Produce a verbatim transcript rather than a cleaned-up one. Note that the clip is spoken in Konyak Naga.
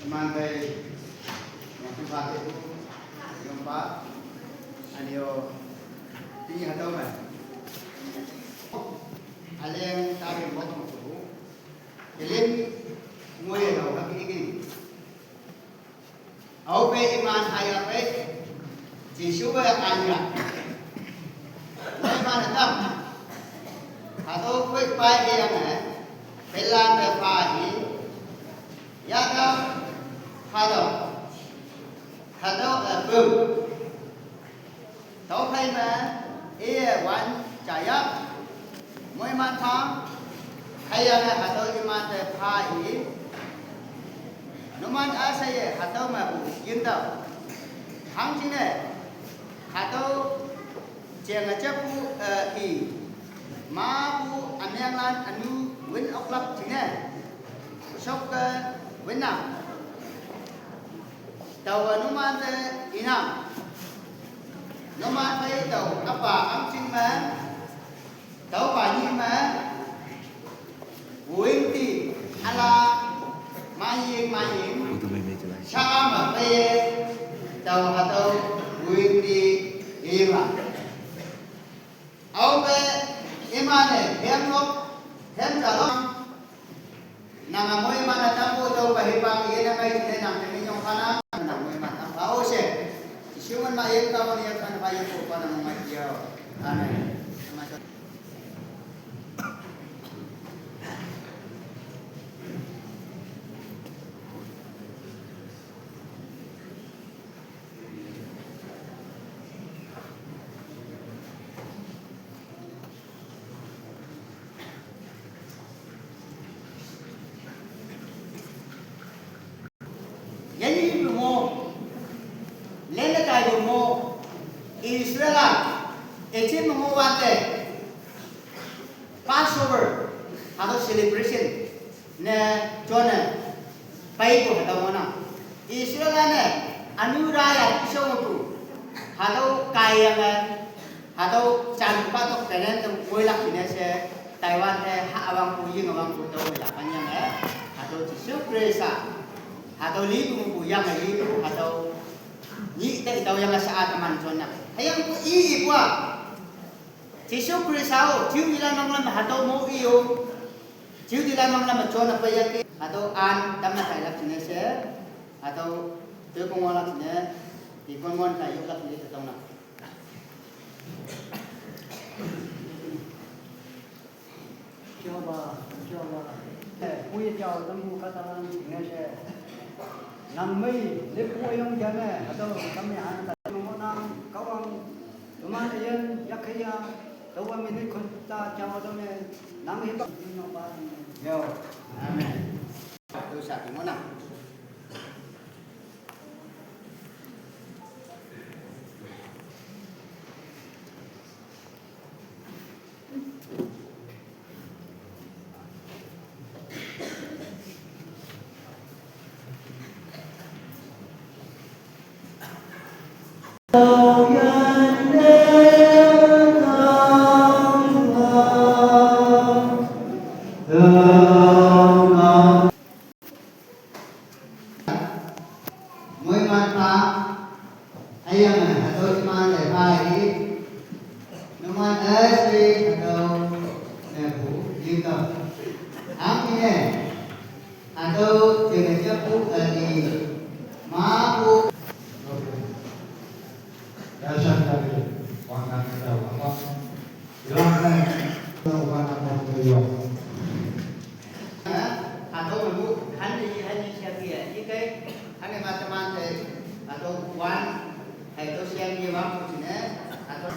Iman tei, iman tu ba te tu, iman ba, anyo, ti hatau mai. Aleng tabi mot mo tu, ilim mo ye tau kaki ikin. Au pe iman aya pe, Jisu pe anya. Mo iman tam, hatau kue pai e yang e, pelan pe pai e, ya tam, hatau, hatau e bum. Tau phai ma, e wan chaya, mo iman tha, haya ma hatau iman te pha i, numan a sa ye hatau ma bu yin tau. Hang chine, hatau cheng a chap bu, e, i, ma bu amyang lan anu win ok lak chine, sok ke win na. Tau a numan te inang. Numan te tau kapa ang ching ma. Tau pa ni ma. Wing ti ala ma ying ma ying. Sha ma pe. Tau hatau wing ti ying ma. Au pe, iman e, hem lok, hem jalok. Nang a mo iman a tampu tau pa hipang iye na mai tine nang tene nyong kana, nang mo iman a pa o se. Jisu man ma iye ka mo ni a kan pa iye ko pa nang ma iye. Amen. Yanyi bu mo, lele kai bu mo, Israel a, echin mo wante, Passover, hatau celebration, ne, chone, pai bu hatau mo na. Israel a ne, anu raya, iso mo tu, hatau kai yang, hatau chan pa tok tenen tu, koi lak sine se, Taiwan te ha awang pu ying awang pu tau la pan yang e. Hatau Jisu Krista. Hatau li pu pu yang li pu hatau. Ni te tau yang sa a taman chon na. Hayang pu i i pu a. Jisu Krista o, Jiu di la mang lam hatau mo i o. Jiu di la mang lam chon na pa yang ke. Hatau an tam na kai lak sine se. Hatau te kong lak sine. Di kong mon kai yuk lak sine te tong na. Jehovah, Jehovah. Eh, pui jao lambu katalan nese. Nang mei, lepu ayong jane, atau kami anak mo nang kawang, teman ayen, yakaya, tawa mini konta jao tame, nang hibak, yo. Amen. Dosa mo nang. Moiman pa, ayang hatau iman le pa i, numan asi hatau ne bu yutau. Ang ine, hatau jene japu ani, ma bu. Dasar dari warna kita apa? Ilang kan, warna apa beliau? Hatau mabu, han ni, han ni siap dia. Ikai, han ni mata mante, hatau wan, hatau siap dia waktu sini, hatau.